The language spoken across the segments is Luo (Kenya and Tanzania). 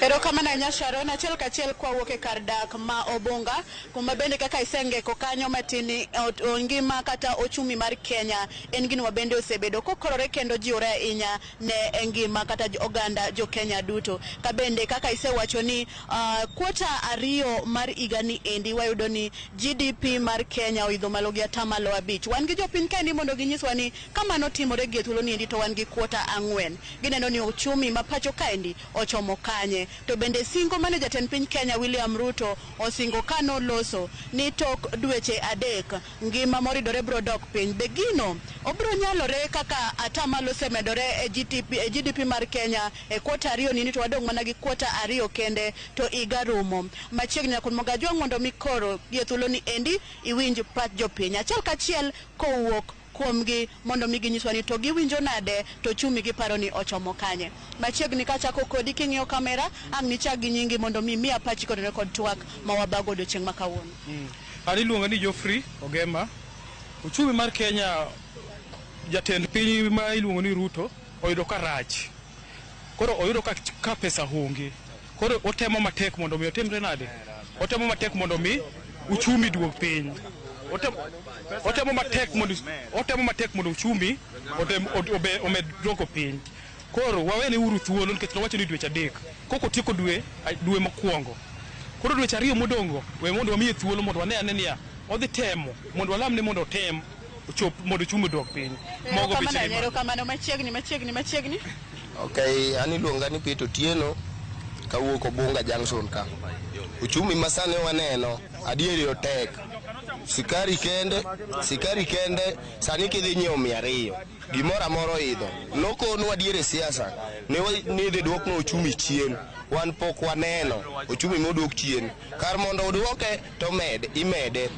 Erokamano ahinya Sharon, achiel kachiel kwawuok e kar dak ma Obunga, kuma bende kaka isengeko kanyo matin ni ngima kata ochumi mar Kenya en gino mabende osebedo kokorore kendo jiwore ahinya ne ngima kata oganda jo Kenya duto. Ka bende kaka isewacho ni kwota 2 mar higa ni endi wayudo ni GDP mar Kenya oidho malo gi 5%. Wan gi jopiny kaendi mondo ginyiswa ni kamano timore gi e thuolo ni endi to wan gi kwota 4. Gineno ni ochumi ma pacho kaendi ochomo kanye. To bende singo mane jatend piny Kenya William Ruto osingo kanoloso ni tok dweche 3 ngima moridore biro dok piny. Be gino obiro nyalore kaka atamalo osemedore e GDP, e GDP mar Kenya e kwota 2 nini to wadong' mana gi kwota 2 kende to higa rumo. Machiegni nyaka Mogajwang' mondo mi koro gi e thuolo ni endi iwinj pach jopiny achiel kachiel kowuok kuomgi mondo mi ginyiswa ni to giwinjo nade to ochumi giparo ni ochomo kanye. Machiegni kachako kodi king'iyo kamera, ang' nichak gi nyingi mondo mi miya pachi kod kod twak ma wabago odiochieng' ma kawuono. An iluonga ni Geoffrey Ogema. Uchumi mar Kenya, jatend piny ma iluongo ni Ruto oyudo ka rach. Koro oyudo ka pesa onge. Koro otemo matek mondo mi otimre nade? Otemo matek mondo mi uchumi duog piny. Otemo matek mondo, otemo matek mondo uchumi omed duoko piny. Koro wawene uru thuolo nikech nowacho ni dweche 3. Kok otieko dwe mokwongo. Koro dweche 2 modongo, we mondo wamiye thuolo mondo wane ane niya, odhi temo mondo walamne mondo otem ochop mondo uchumi oduok piny. Mogo Erokamano beche ni ahinya, malo. erokamano. Machiegni, machiegni, machiegni. Okay, an iluonga ni Peter Otieno kawuok Obunga Junction ka. Uchumi masani waneno adieri otek. Sikari kende, sikari kende sani kidhi nyiewo 200. Gimoro amora oidho. Nokonwa adier e siasa ni idhi duoknwa uchumi chien. Wan pok waneno uchumi moduok chien. Kar mondo oduoke to imede.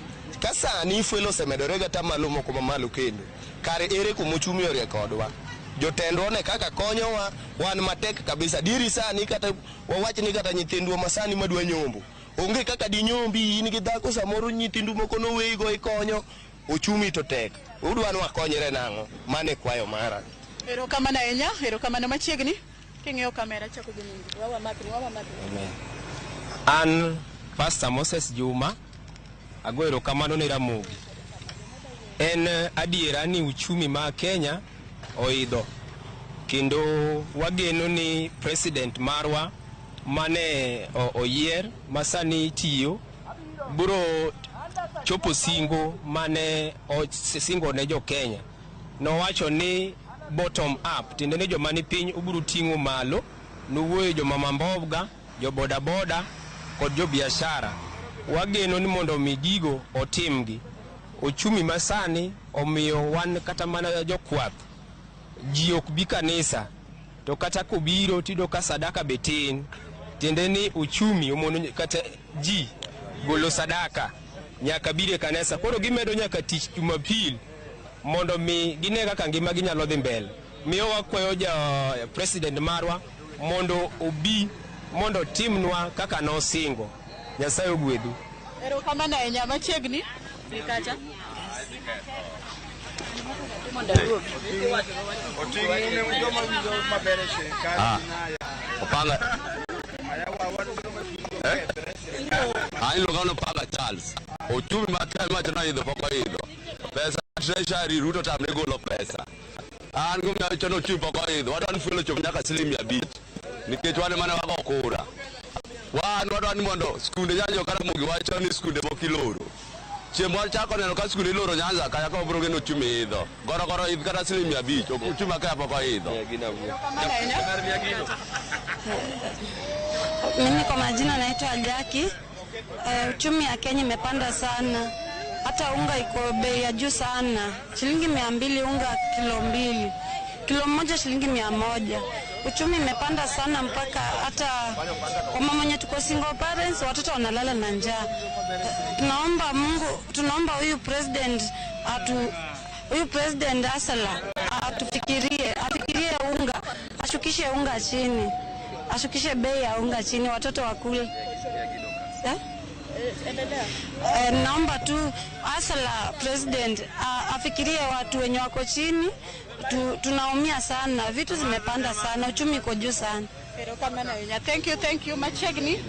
Ka sani fuel osemedore gi atamalo moko mamalo kendo. Kare ere kuma uchumi orie kodwa? Jotendwa ne kaka konyowa wan matek kabisa. Dieri sani kata wawach ni kata nyithindwa masani madwa nyombo. Onge kaka dinyombi, in gi dhako samoro nyithindu moko noweyigo ikonyo, uchumi to tek. Udwa ni wakonyre nang'o? Mano e kwayo mara. Erokamano ahinya, erokamano. Machiegni. King'iyo kamera chako gi nyingi. Wawa makni, wawa makni. Amen. An Pastor Moses Juma, ago erokamano ne Ramogi. En adiera ni uchumi ma Kenya oidho kendo wageno ni president marwa mane oyier masani tiyo biro chopo singo mane osingo ne jo Kenya. Nowacho ni bottom up, tiende ni joma ni piny obiro ting'o malo. Nowuoyo joma mamboga, jo boda boda kod jo biashara. Wageno ni mondo mi gigo otimgi. Ochumi masani omiyo wan kata mana jokwath ji ok bi kanisa, to kata kobiro tiyudo ka sadaka be tin. Tiende ni uchumi omono kata ji golo sadaka nyaka biro e kanisa. Koro gimedo nyaka tich Jumapil mondo mi gine kaka ngima gi nyalo dhi mbele. Miyo wakwayo ja president marwa mondo obi mondo otimnwa kaka nosingo. Nyasaye ogwedhu. Erokamano ahinya. Machiegni. Dhi kacha. Opanga. An iluonga ni Opanga Charles. Ochumi ma Kenya wacho ni oidho pok oidho. Pesa Treasury Ruto tamre golo pesa. An gima awacho ni ochumi pok oidho. Wadwa ni fuel ochop nyaka siling 500. Nikech wan ema ne wago kura. Wan wadwa ni mondo skunde Nyanza kata Ramogi wacho ni skunde moko iloro. Chieng' wachako neno ka skunde iloro Nyanza ka nyaka wabiro geno ochumi idho. Gorogoro idh kata siling 500. Ochumi ma Kenya pok oidho. Mimi kwa majina naitwa Jackie. Uchumi ya Kenya imepanda sana. Hata unga iko bei ya juu sana. Shilingi 200 unga kilo 2. Kilo 1 shilingi 100. Uchumi imepanda sana mpaka hata kwa mama mwenye tuko single parents watoto wanalala na njaa. Tunaomba Mungu, tunaomba huyu president atu, huyu president Asala atufikirie, afikirie unga, ashukishe unga chini. Ashukishe bei ya unga chini watoto wakule. Endelea. Naomba tu hustler president afikirie watu wenye wako chini. Tunaumia sana, vitu zimepanda sana, uchumi uko juu sana. Erokamano ahinya. Thank you, thank you. Machiegni.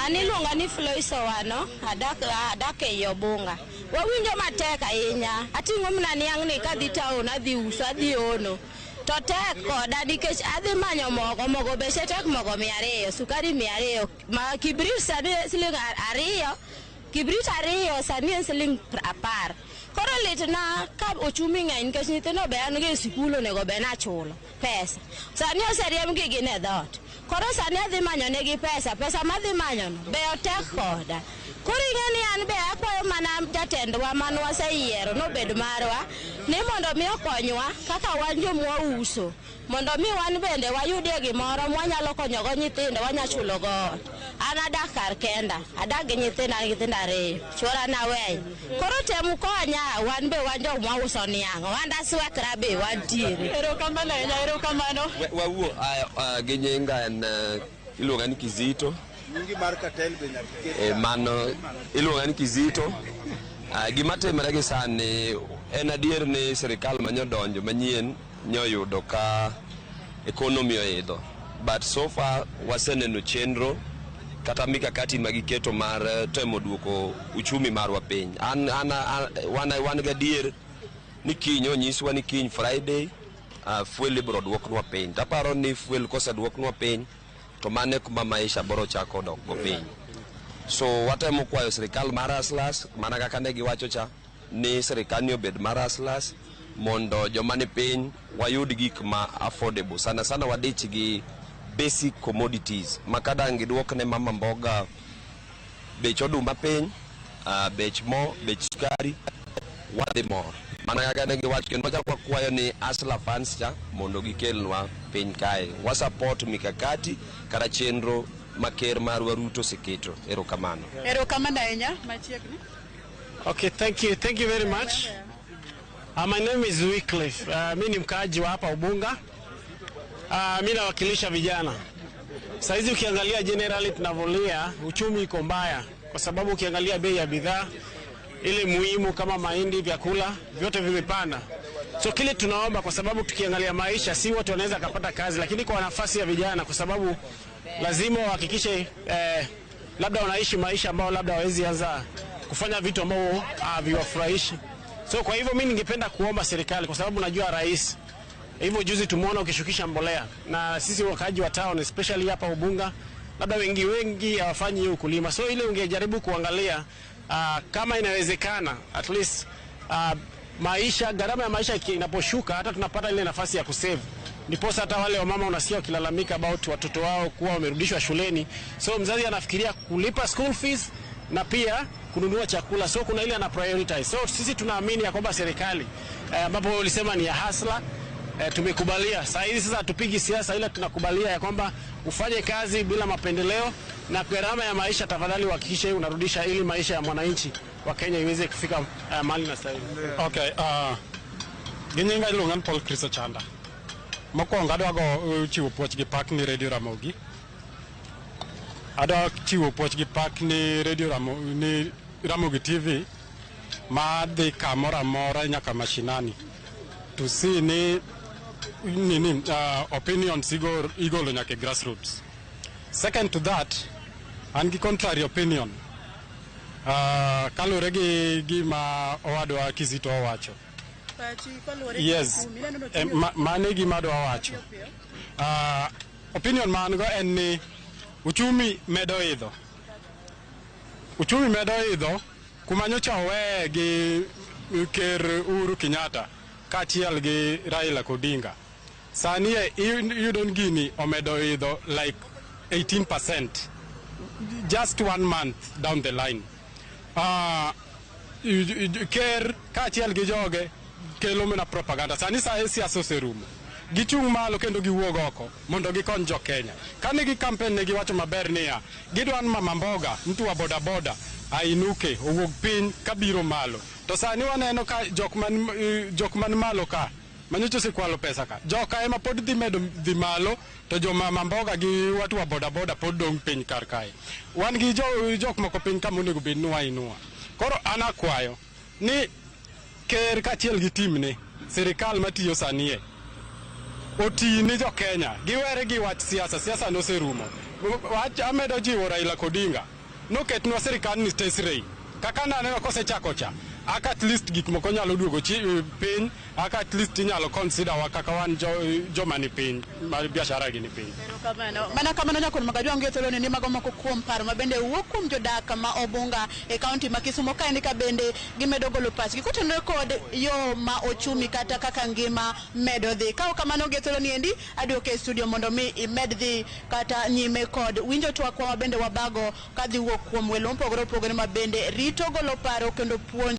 An iluonga ni Flois Owano, adak ei Obunga. Wawinjo matek ahinya. Ating'o mana niang' ni kadhi town adhi uso adhi ono. To tek koda nikech adhi manyo mogo, mogo beche tek, mogo 200, sukari 200, ma kibrit sani siling 2, kibrit 2 sani en siling 10. Koro litna ka ochumi ng'eny nikech nyithindo be an go e sikul onego bed ni achulo pesa. Sani oseriembgi gin e dhoot. Koro sani adhi manyo negi pesa, pesa madhi manyono be otek koda. Koro ing'e ni an be akwayo mana jatendwa man waseyiero nobed marwa ni mondo mi okonywa kaka wan jomwa uso mondo mi wan bende wayudie gimoro mwanyalo konyogo nyithindo wanya chulo go ot. An adak kar kenda, adak gi nyithindo, an gi nyithindo 2, chuora naweyo. Koro tem konya wan be wan jok uso niang', wan daswekra be wantiere. Erokamano ahinya, erokamano. Wawuo gi nyinga en iluonga ni Kizito. Mano iluonga ni Kizito. Gima timore gi sani en adier ni sirikal manyodonjo manyien nyoyudo ka economy oidho. But so far waseneno chenro kata mikakati magiketo mar temo duoko uchumi marwa piny. An gadier ni kiny onyiswa ni kiny Friday fuel ibiro duoknwa piny. Taparo ni fuel koseduoknwa piny to mano kuma maisha biro chako dok go piny. So watemo kwayo sirikal mar Hustlers mana kaka ne giwacho cha ni sirikal ni obed mar Hustlers mondo joma ni piny wayud gik ma affordable. Sana sana wadich gi basic commodities ma kadang' giduok ne mama mboga bech oduma piny, bech mo, bech sukari, wadhi mor. Mana kaka ne giwacho kendo wachako wakwayo ni Hustler funds cha mondo gikelnwa piny kae. Wa support mikakati kata chenro ma ker marwa Ruto oseketo. Erokamano. Erokamano ahinya. Machiegni. Okay, thank you. Thank you very much. My name is Wycliffe. Mi ni mkaaji wa hapa Ubunga. Mi nawakilisha vijana. Saizi ukiangalia generally tunavolia, uchumi iko mbaya kwa sababu ukiangalia bei ya bidhaa ile muhimu kama mahindi, vyakula vyote vimepanda. So kile tunaomba, kwa sababu tukiangalia maisha si wote wanaweza kupata kazi, lakini kwa nafasi ya vijana, kwa sababu lazima wahakikishe labda wanaishi maisha ambao labda hawezi anza kufanya vitu ambao haviwafurahishi. So kwa hivyo mimi ningependa kuomba serikali, kwa sababu najua rais hivyo juzi tumeona ukishukisha mbolea, na sisi wakaaji wa town especially hapa Ubunga labda wengi hawafanyi hiyo ukulima. So ile ungejaribu kuangalia kama inawezekana at least maisha, gharama ya maisha inaposhuka hata tunapata ile nafasi ya kusave. Ndiposa hata wale wamama unasikia wakilalamika about watoto wao kuwa wamerudishwa shuleni. So mzazi anafikiria kulipa school fees na pia kununua chakula. So kuna ile ana prioritize. So sisi tunaamini ya kwamba serikali ambapo ulisema ni ya hustler, tumekubalia. Sasa hivi sasa tupigi siasa, ila tunakubalia ya kwamba ufanye kazi bila mapendeleo, na gharama ya maisha tafadhali uhakikishe unarudisha ili maisha ya mwananchi wa Kenya iweze kufika mahali na stahili. Okay, gi nyinga iluonga ni Paul Chris Ochanda. Mokwongo adwa go chiwo puoch gi pak ni Radio Ramogi. Adwa chiwo puoch gi pak ni Radio Ramogi, ni Ramogi TV ma dhi kamoro amora nyaka mashinani to see ni opinions igolo nyaka e grassroots. Second to that, an gi contrary opinion kaluwore gi gima owadwa Kizito owacho. Yes, mano e gima adwa wacho. Opinion ma an go en ni uchumi medo idho. Uchumi medo idho kuma nyocha oweye gi Ker Uhuru Kenyatta kaachiel gi Raila Odinga. Sani iyudo ni gini omedo idho like 18% just 1 month down the line. Ker kaachiel gi joge kelo mana propaganda. Sani sa siasa oserumo. Gichung' malo kendo giwuog oko mondo gikony jo Kenya. Kane gi campaign ne giwacho maber niya, gidwa ni mama mboga, mtu wa boda boda ainuke owuog piny kabiro malo. To sani waneno ka jok man malo ka Manyocha osekwalo pesa ka. Joka ema pod dhi medo dhi malo to joma mboga gi watu wa boda boda pod dong' piny kar kae. Wan gi jok moko piny ka monego bed ni wainua. Koro an akwayo ni ker kaachiel gi timne, sirikal matiyo sani e, oti ni jo Kenya, giwere gi wach siasa, siasa noserumo. Wach amedo jiwo Raila Odinga, noketnwa sirikal ni tesrei. Kaka naneno kosechako cha, aka at least gik moko nyalo duogo piny, aka at least inyalo consider wa kaka wan joma ni piny, ma biashara gi ni piny. Erokamano. Mana kamano nyakon Magajwang' gi thuolo ni mago moko kuom paro ma bende wuok kuom jodak ma Obunga e kaunti ma Kisumo kaendi ka bende gimedo golo pachgi kotenore kod yo ma ochumi kata kaka ngima medo dhi. Ka ok kamano gi thuolo ni endi aduoke e studio mondo mi imed dhi kata nyime kod winjo twakwa ma bende wabago kadhi wuok kuom welo mopogore opogore ma bende rito golo paro kendo puonj.